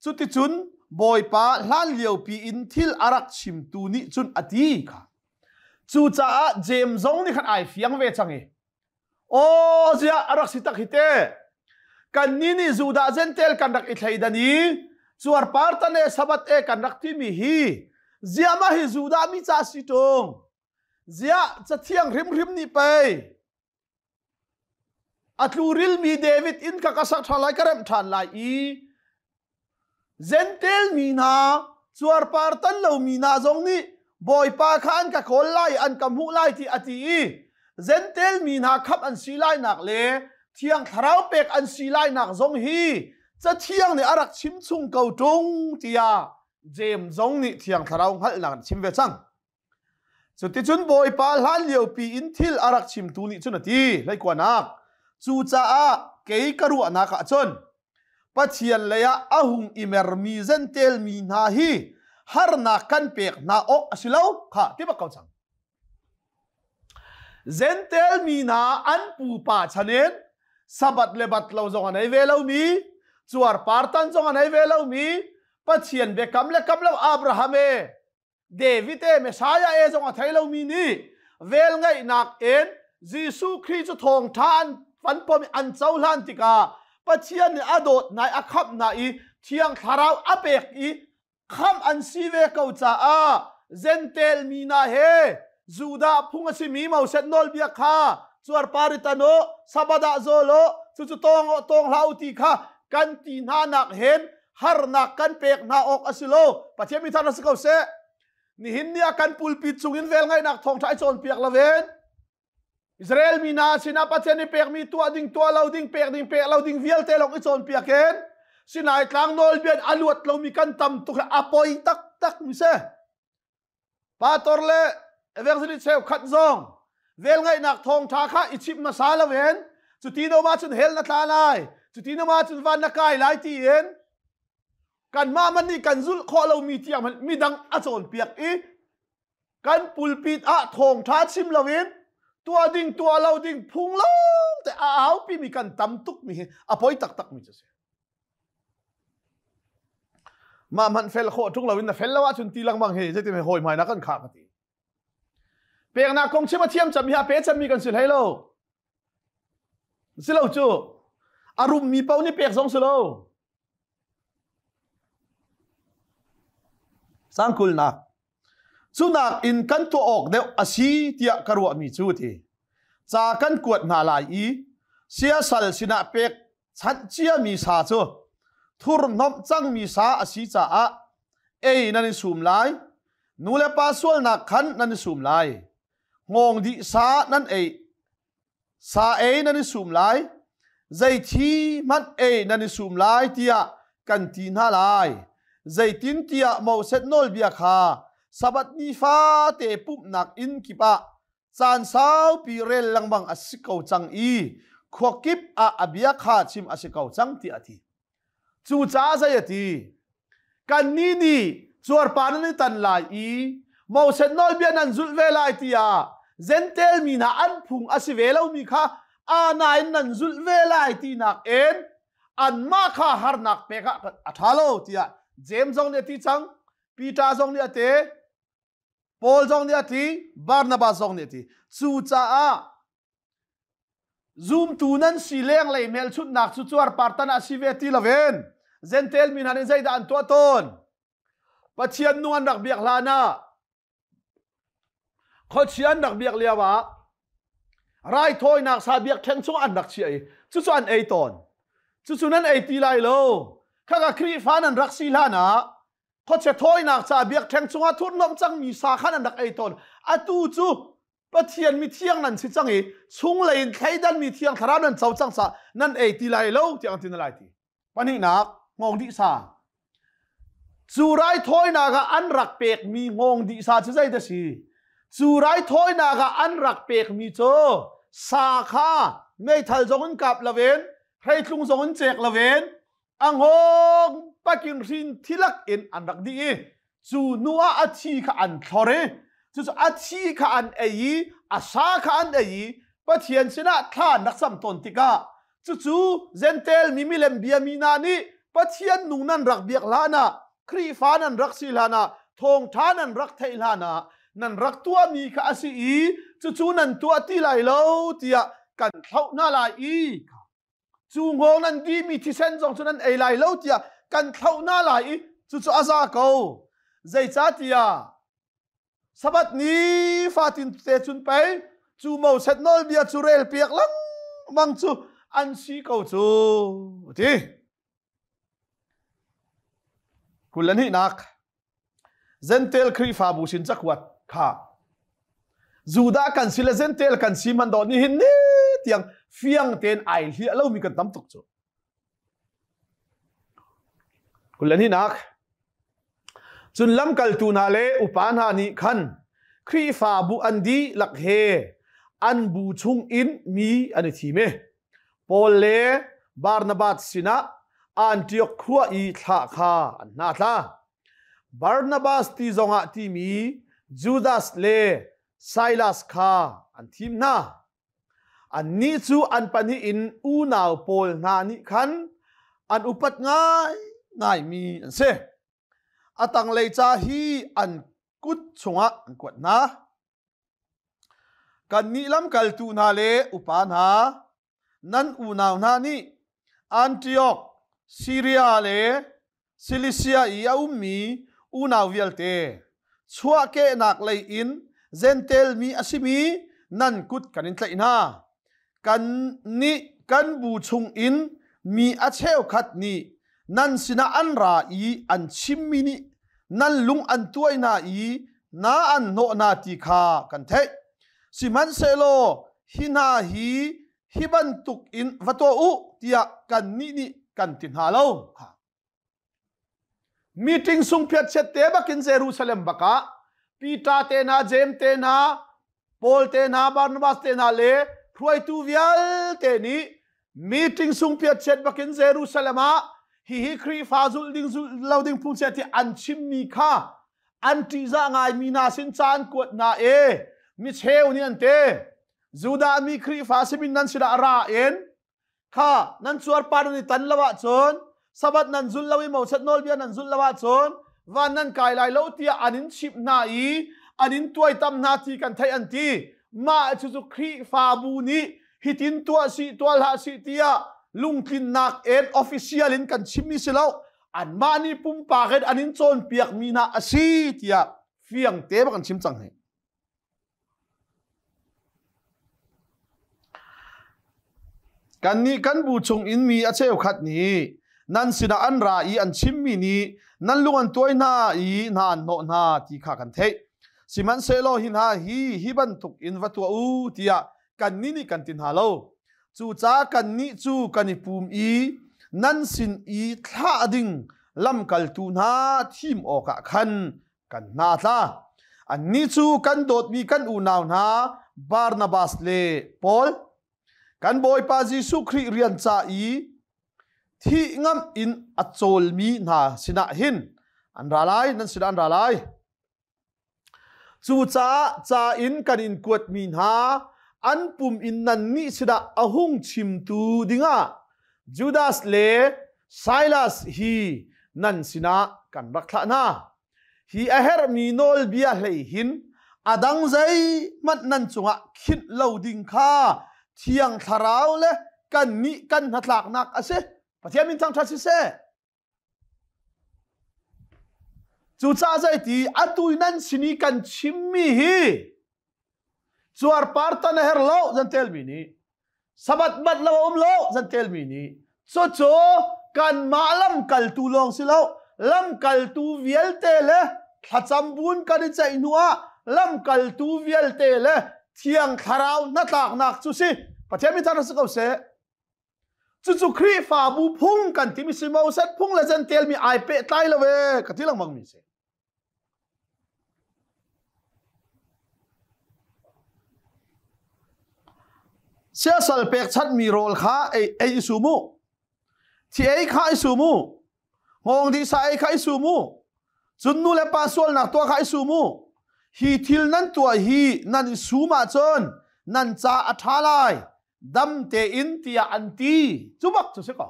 Cuticun Bawipa hlan liopi in thil a rak chimtu nih cun a ti kha. Cucaah Jeim zong nih khan ai fiang ve cang i Aw ziah a rak si tak hi te. Kannih nih Judah Jentail kan rak i thleidan i cuarpar tan e Sabbath e kan rak timi hi ziah mah hi Judah mi ca si ṭung. Ziah cathiang hrimhrim nih pei a tlurilmi David inn kha ka sak ṭhan lai ka remh ṭhan lai i Jentail mi hna, cuarpar tan lomi hna zong nih Bawipa kha an ka kawl lai, an ka hmuh lai ti a ti i Jentail mi hna khamh an si lainak le Thiang Thlarau pek an si lainak zong hi Cathiang nih a rak chim chung ko ṭung tiah Jeim zong nih Thiang Thlarau hngalhnak an chim ve cang. Cuticun Bawipa hlan liopi in thil a rak chimtu nih cun a ti, hleikuanak. Cucaah kei ka ruahnak ah cun Pathian lei ah a hung i mermi Jentail mi hna hi harnak kan pek hna awk a si lo kha ti bak ko cang. Jentail mi hna an pupa chan in Sabbath le bat lo zong an ei ve lomi, cuarpar tan zong an ei ve lomi, Pathian biakam le kam lo Abraham e David e Messiah e zong a thei lomi nih velngeihnak in Jesuh Khrih cu thawngṭha an van pom i an cohlan tikah Pathian nih a dawt hna i a khamh hna i Thiang Thlarau a pek i khamh an si ve ko caah Jentail mi hna he Judah phung a simi Moses nawlbia kha cuarpar i tan u, Sabbath ah zawl u, cucu tawng u, tawng hlah u ti kha kan ti hna nak hen harnak kan pek hna awk a si lo. Pathian mi thar si ko seh. Nihin ni ah kan pulpit cungin vel ngaihnak thawngṭha i cawnpiak loin Israel mi hna sinah Pathian i pekmi tuah ding tuah lo ding pek ding pek lo ding vialte lawng i cawnpiak in Sinai tlang nawlbia a luat lomi kan tam tuk a poi taktak mi si. Pastor le evangelist cheukhat zong velngeihnak thawngṭha kha i chimh hmasa loin cuti no ma cun hell na tla lai cuti no ma cun van na kai lai tiin kanmah man nih kan zulh khawh lomi tiang hmanh midang a cawnpiak i kan pulpit ah thawngṭha chim loin tuah ding tuah lo ding phung lawng te a aupi mi kan tam tuk mi hi a poi taktak mi cu si. Mah hmanh fel khawh ṭung loin na fel lo ahcun ti lengmang hi zeitin hawi hmai na kan khah ka ti. Peknak kong chim a thiam cem hi a pe cemmi kan si hlei lo. Si lo cu. A rummi paoh nih pek zong si lo. Sangkulnak. Cunak in kan tuah awk deuh a si tiah ka ruahmi cu ti. Ca kan kuat hna lai i siasal sinah pek chanh ciami sa cu thurhnomh cangmi sa a si caah ei nan i sum lai. Nu le pa sualnak khan nan i sum lai. Hngawng dih sa nan ei Sa ei nan i sum lai, zei thi hmanh ei nan i sum lai tiah kan ti hna lai. Zeitintiah Moses nawlbia kha Sabbath ni fate pumhnak inn kip ah caan saupi rel lengmang a si ko cang i khua kip ah a bia kha chim a si ko cang tiah a ti. Cucaah zei a ti? Kannih nih cuarpa nan i tan lai i Moses nawlbia nan zulh ve lai tiah Jentail mi hna an phung a si ve lomi kha ana in nan zulh ve lai tinak in anmah kha harnak pek ah a ṭha lo tiah James zong nih a ti cang, Peter zong nih a ti, Paul zong nih a ti, Barnabas zong nih a ti. Cucaah Zumtu nan si lenglei hmelchunhnak cu cuarpar tan ah si ve ti loin Jentail mi hna nih zeidah an tuah tawn? Pathian nung an rak biak hlan ah khuachia an rak biak lio ah raithawinak sa biakṭheng chung an rak chiah i cucu an ei tawn. Cucu nan ei ti lai lo. Khaka Khrihfa nan rak si hlan ah khuachia thawinak ca biakṭheng chungah thurhnomh cangmi sa khan an rak ei tawn. Atu cu Pathian mithiang nan si cang i chunglei in thleidanmi thiang thlarau nan co cang caah nan ei ti lai lo tiang ti na lai ti. Pahnihnak, hngawng dih sa. Cu raithawinak ah an rak pekmi hngawng dih sa cu zei dah si? Cu raithawinak ah an rak pekmi cu sa kha meithal zong in kap loin hreitlung zong in cek loin a hngawng pakin hrin thilak in an rak dih i cu hnu ah a thi kha an thlor i cucu a thi kha an ei i a sa kha an ei i Pathian sinah thla an rak cam tawn tikah cucu Jentail mi milem biami hna nih Pathian nung nan rak biak hlan ah Khrihfa nan rak si hlan ah thawngṭha nan rak theih hlan ah nan rak tuahmi kha a si i cucu nan tuah ti lai lo tiah kan thlauh hna lai i Cu hngawng nan dimi thisen zong cu nan ei lai lo tiah kan thlauh hna lai i cucu a za ko. Zeicahtiah Sabbath ni fatin te cun pei cu Moses nawlbia cu rel piak lengmang cu an si ko cu ti. 22nak Jentail Khrihfabu sin cakuat kha Judah kan si le Jentail kan si man dawh nihin ni tiang fiang tein ai hliah lomi kan tam tuk cu. 22nak Cun lamkaltu hna le upa hna nih khan Khrihfabu an dihlak he an bu chung in mi an i thim i Paul le Barnabas sinah Antioch khua i thlah kha an hna tla. Barnabas ti zongah timi Judas le Silas kha an thim hna. Annih cu an pahnih in unau pawl hna nih khan an upat ngaingaimi an si. A tanglei ca hi an kut chungah an kuat hna. Kannih lamkaltu hna le upa hna, nan unau hna nih Antioch, Siria le Cilicia i a ummi unau vialte, chuahkehnak lei in Jentail mi a simi nan kut kan in tlaih hna. Kannih kan bu chungin mi a cheukhat nih nan sinah an ra i an chimmi nih nan lung an tuai hna i na an hnawh hna ti kha kan theih. Sihmanhsehlaw hi hna hi hi bantuk in va tuah u tiah kannih nih kan ti hna lo. Meeting sungphiat chiat te bakin Jerusalem bakah Peter te hna, James te hna, Paul te hna, Barnabas te hna le hruaitu vialte nih meeting sungphiat chiat bakin Jerusalem ah hihi Khrihfa zulh ding zulh lo ding phung chia ti an chimmi kha an ṭihzah ngaimi hna sin ca an kuat hna e mi cheu nih an te Judah mi Khrihfa simin nan sinah ra in kha nan cuarpar nan i tan lo ahcun Sabbath nan zul lo i Moses nawlbia nan zul lo ahcun van nan kai lai lo tiah an in chimh hna i an in tuaitam hna ti kan theih an ti. Mah cucu Khrihfabu nih hitin tuah sih tuah hlah sih tiah lungtlinnak in official in kan chimmi si lo. Anmah nih pumpak in an in cawnpiakmi hna a si tiah fiang te bak an chim cang hi. Kannih kan bu chung in mi a cheukhat nih nan sinah an ra i an chimmi nih nan lung an tuai hna i hna an hnawh hna ti kha kan theih. Sihmanhsehlaw hi hna hi hi bantuk in va tuah u tiah kannih nih kan ti hna lo. Cucaah kannih cu kan i pum i nan sin i thlah ding lamkaltu hna thim awkah khan kan hna tla. Annih cu kan dawtmi kan unau hna Barnabas le Paul, kan Bawipa Jesuh Khrih rian ca i thih ngamh in a cawlmi hna sinah hin an ra lai, nan sinah an ra lai. Cucaah ca in kan in kuatmi hna an pum in nannih sinah a hung chimtu dingah Judas le Silas hi nan sinah kan rak thlah hna. Hi a herhmi nawlbia hlei hin a dang zeihmanh nan cungah khinh lo ding kha Thiang Thlarau le kannih kan hnatlaknak a si. Pathian min thangṭhat siseh. Cucaah zeiti atu nan sin i kan chimmi hi cuarpar tan a her lo zan telmi nih Sabbath bat lo a um lo zan telmi nih cucu kanmah lamkaltu lawng si lo lamkaltu vialte le thlacam bun kan i ceih hnu ah lamkaltu vialte le Thiang Thlarau hnatlaknak cu si. Pathian min thang si ko seh. Cucu Khrihfabu phung kan timi si Moses phung le Gentile mi ai pehtlai lo e ka ti lengmang mi si. Siasal pekchanh mi rawl kha ei ei i sum u. Thi ei kha i sum u. Hngawng dih sa ei kha i sum u. Cun nu le pa sualnak tuah kha i sum u. Hi thil nan tuah hi nan i sum ahcun nan ca a ṭha lai. Dam tein tiah an ti. Cu bak cu si ko.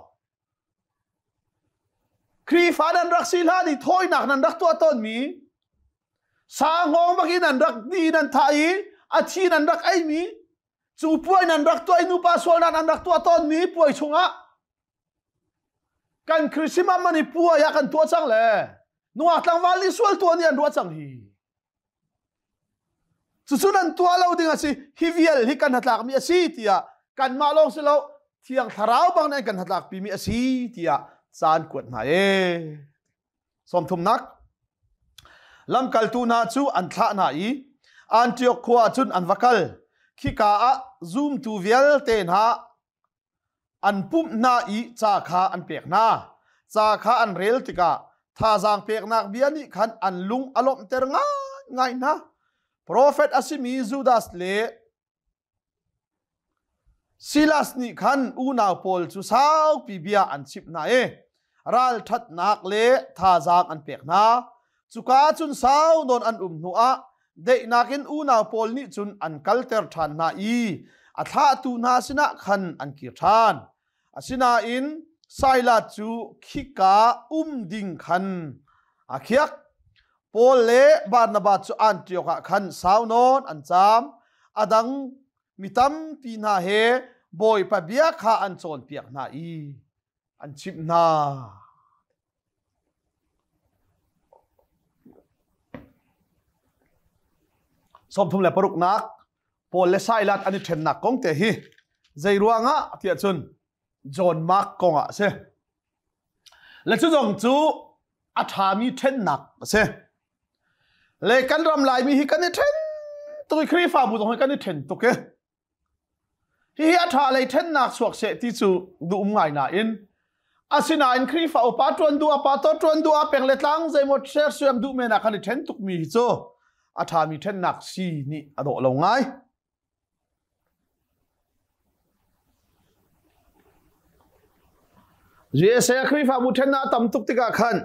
Khrihfa nan rak si hlan i thawinak nan rak tuah tawnmi sa hngawng bak in nan rak di nan thah i a thi nan rak eimi cu puai nan rak tuah i nupa sualnak nan rak tuah tawnmi puai chungah kan Christmas man i puai ah kan tuah cang le nungak tlangval nih sual tuah nih an ruah cang hi. Cucu nan tuah lo ding a si. Hi vial hi kan hnatlakmi a si tiah kanmah lawng si lo Thiang Thlarau bang nih kan hnatlakpimi a si tiah caan kuat hna e. Sawmthumnak Lamkaltu hna cu an thlah hna i Antioch khua ah cun an va kal. Khika ah zumtu vialte hna an pumh hna i ca kha an pek hna. Ca kha an rel tikah thazaang peknak bia nih khan an lung a lawmhter ngaingai hna. Profet a simi Judas le Silas nih khan unau pawl cu saupi bia an chimh hna i ralṭhatnak le thazaang an pek hna. Cuka cun sau nawn an um hnuah daihnak in unau pawl nih cun an kalter ṭhan hna i a thlahtu hna sinah khan an kir ṭhan. Asinain Silas cu khika um ding khan a khiak. Paul le Barnabas cu Antioch ah khan sau nawn an caam. A dang mi tampi hna he Bawipa bia kha an cawnpiak hna i an chimh hna. 36nak Paul le Silas an i ṭhennak kong te hi zei ruangah tiah cun John Mark kong ah a si. Le cu zong cu a ṭhami ṭhennak a si. Le kan ram Laimi hi kan i ṭhen tuk i Khrihfabu zong hi kan i ṭhen tuk i Hihi a ṭha lei ṭhennak chuak seh ti cu duh um ngai nain asinain Khrihfa upa ṭuan duh ah pastor ṭuan duh ah peng le tlang zeimaw sersiam duh men ah khan i ṭhen tukmi hi cu a ṭhami ṭhennak si nih a dawh lo ngai. GSA Khrihfabu ṭhennak a tam tuk tikah khan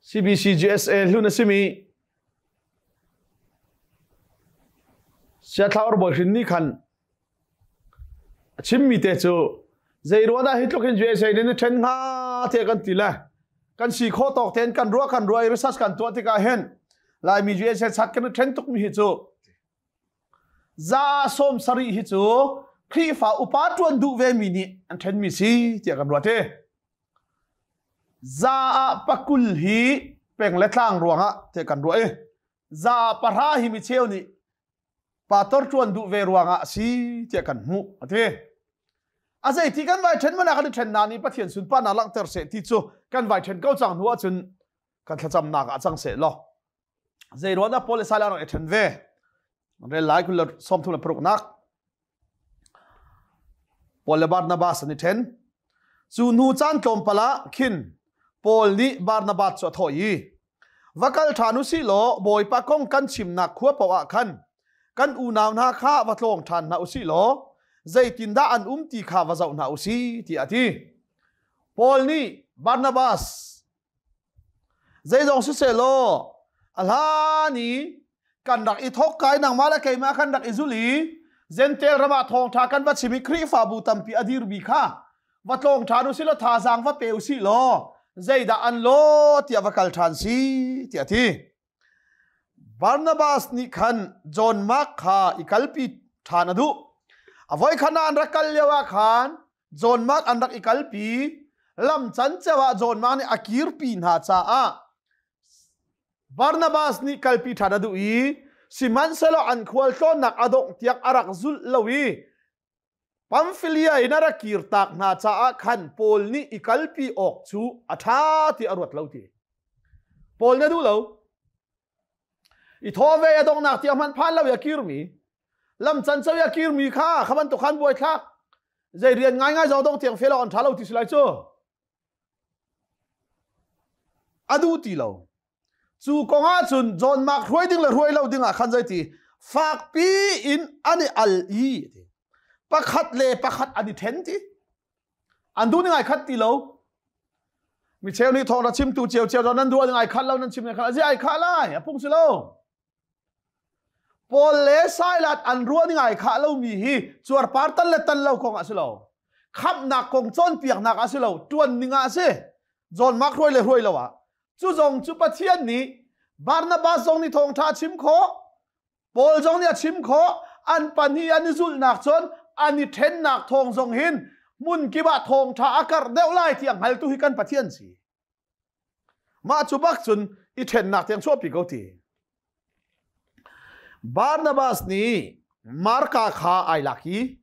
CBC GSA hlun a simi Siathlaur bawi hrin nih khan a chimmi te cu Zei ruah dah hi tluk hin USA nih na ṭhen hnga tiah kan ti le kan si khawh tawk tein kan ruah kan ruah i research kan tuah tikah hin Laimi USA chat kan i ṭhen tukmi hi cu 70% hi cu Khrihfa upa ṭuan duh vemi nih an ṭhenmi si tiah kan ruah te. 20% hi peng le tlang ruangah tiah kan ruah i 10% hi mi cheu nih pastor ṭuan duh ve ruangah a si tiah kan hmuh a ti. A zei ti kan vai ṭhen mana kan i ṭhen na nih Pathian sunparnak langhter seh ti cu kan vai ṭhen ko cang hnu ahcun kan thlacamnak ah cang seh law zei ruang dah Paul le Silas rak i ṭhen ve rel lai kul le 36 nak Paul le Barnabas an i ṭhen cu hnu caan tlawmpal ah khin Paul nih Barnabas cu a thawh i va kal ṭhan u sih law Bawipa kong kan chimnak khua paoh ah khan kan unau hna kha va tlawng ṭhan hna u sih law zeitindah an um ti kha va zoh hna u sih tiah a ti Paul nih Barnabas Zeizong siseh-law a hlan i kan rak i thawk kai nangmah le keimah kan rak i zul i Jentail ram ah thawngṭha kan va chim i Khrihfabu tampi a dirmi kha va tlawng ṭhan u sih law thazaang va pe u sih law zeidah an law tiah va kal ṭhan si tiah a ti. Barnabas nih khan John Mark kha i kalpi ṭhan a duh. A voikhat ah an rak kal lio ah khan John Mark an rak i kalpi. Lam canceo ah John Mark nih a kirpi hna caah Barnabas nih kalpi ṭhan a duh i sihmanhsehlaw an khualtlawnnak a dongh tiang a rak zulh lo i Pamfilia in a rak kirtak hna caah khan Paul nih i kalpi awk cu a ṭha ti a ruat lo ti. Paul na duh lo. I thaw ve a donghnak tiang hmanh phan lo i a kirmi lam canco i a kirmi kha kha bantuk khan buai thlak zei rian ngaingai zong dong tiang fel awk an ṭha lo ti si lai cu. A duh ti lo. Cu kong ah cun John Mark hruai ding le hruai lo ding ah khan zeiti fakpi in an i al i pakhat le pakhat an i then ti an duh ning ai khat ti lo mi cheu nih thawng ra chimtu cio cio nan duh ning ai khat lo nan chim ning khat ai khah lai a phung si lo Paul le Silas an ruah ning ai khah lomi hi cuarpar tan le tan lo kong ah si lo. Khamhnak kong cawnpiaknak ah si lo, ṭuan ning ah a si. John Mark hruai le hruai lo ah. Cu zong cu Pathian nih Barnabas zong nih thawngṭha a chim khawh, Paul zong nih a chim khawh, an pahnih an i zulhnak cun an i ṭhennak thawng zong hin hmun kip ah thawngṭha a karh deuh lai ti a hngaltu hi kan Pathian si. Mah cu bak cun i ṭhennak tiang chuahpi ko ti. Barnabas nih Marka kha ai lak i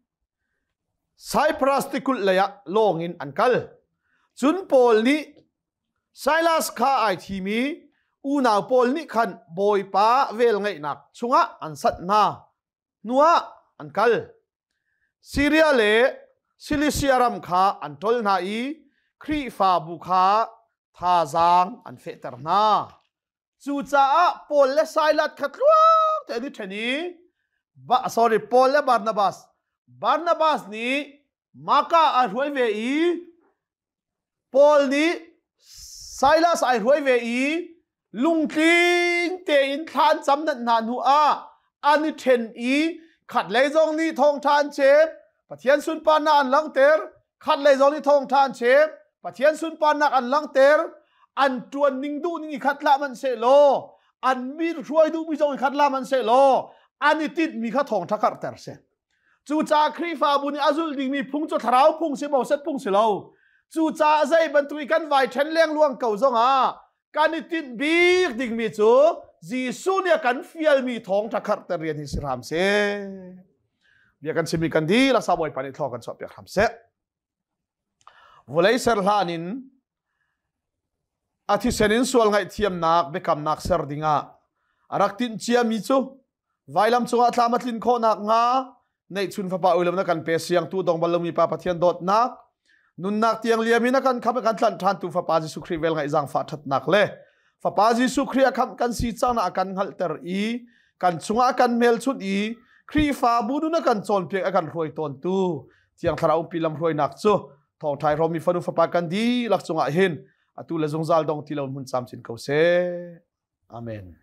Cyprus tikulh lei ah lawng in an kal. Cun Paul nih Silas kha ai thim i unau pawl nih khan Bawipa velngeihnak chungah an sanh hna. Hnuah an kal. Siria le Cilicia ram kha an ṭol hna i Khrihfabu kha thazaang an fehter hna. Cucaah Paul le Silas kha tluang tein i ṭhen i sorry Paul le Barnabas Barnabas nih Marka a hruai ve i Paul nih Silas ai hruai ve i lungtling tein thla an cam nanh hna hnu ah an i ṭhen i khatlei zong nih thawngṭha an chim Pathian sunparnak an langhter khatlei zong nih thawngṭha an chim Pathian sunparnak an langhter an ṭuan ning duh ning i khat hlah hmanh sehlaw an mi hruai duhmi zong i khat hlah hmanh sehlaw an i tinhmi kha thawngṭha karhter seh Cucaah Khrihfabu nih a zulh dingmi phung cu thlarau phung si Moses phung si lo. Cucaah zei bantuk i kan vai ṭhen lengluang ko zongah kan i tinh bik dingmi cu Jesuh nih a kan fialmi thawngṭha kharhter rian hi si hram seh. Bia kan chimmi kan dihlak sa Bawipa nih thlaw kan chuahpiak hram seh. Vawlei ser hlan in a thisen in sual ngaihthiamnak biakamnak ser dingah a rak tinh ciami cu vailam cungah tlam a tlin khawh nakhnga neihchun fapa uilam na kan pe siangtu dong bal lomi pa Pathian dawtnak nunnak tiang liam in a kan kham kan tlanh ṭhan tu fapa Jesuh Khrih vel ngaih zaangfah ṭhatnak le fapa Jesuh Khrih a khamh kan si cang a kan hngalhter i kan chungah a kan hmelchunh i Khrihfabu nun a kan cawnpiak a kan hruai tawntu Thiang Thlarau umpi lamhruainak cu thawngṭha i hrawmmi fanu fapa kan dihlak cungah hin atu le zungzal dong ti lo hmun camcin ko seh. Amen.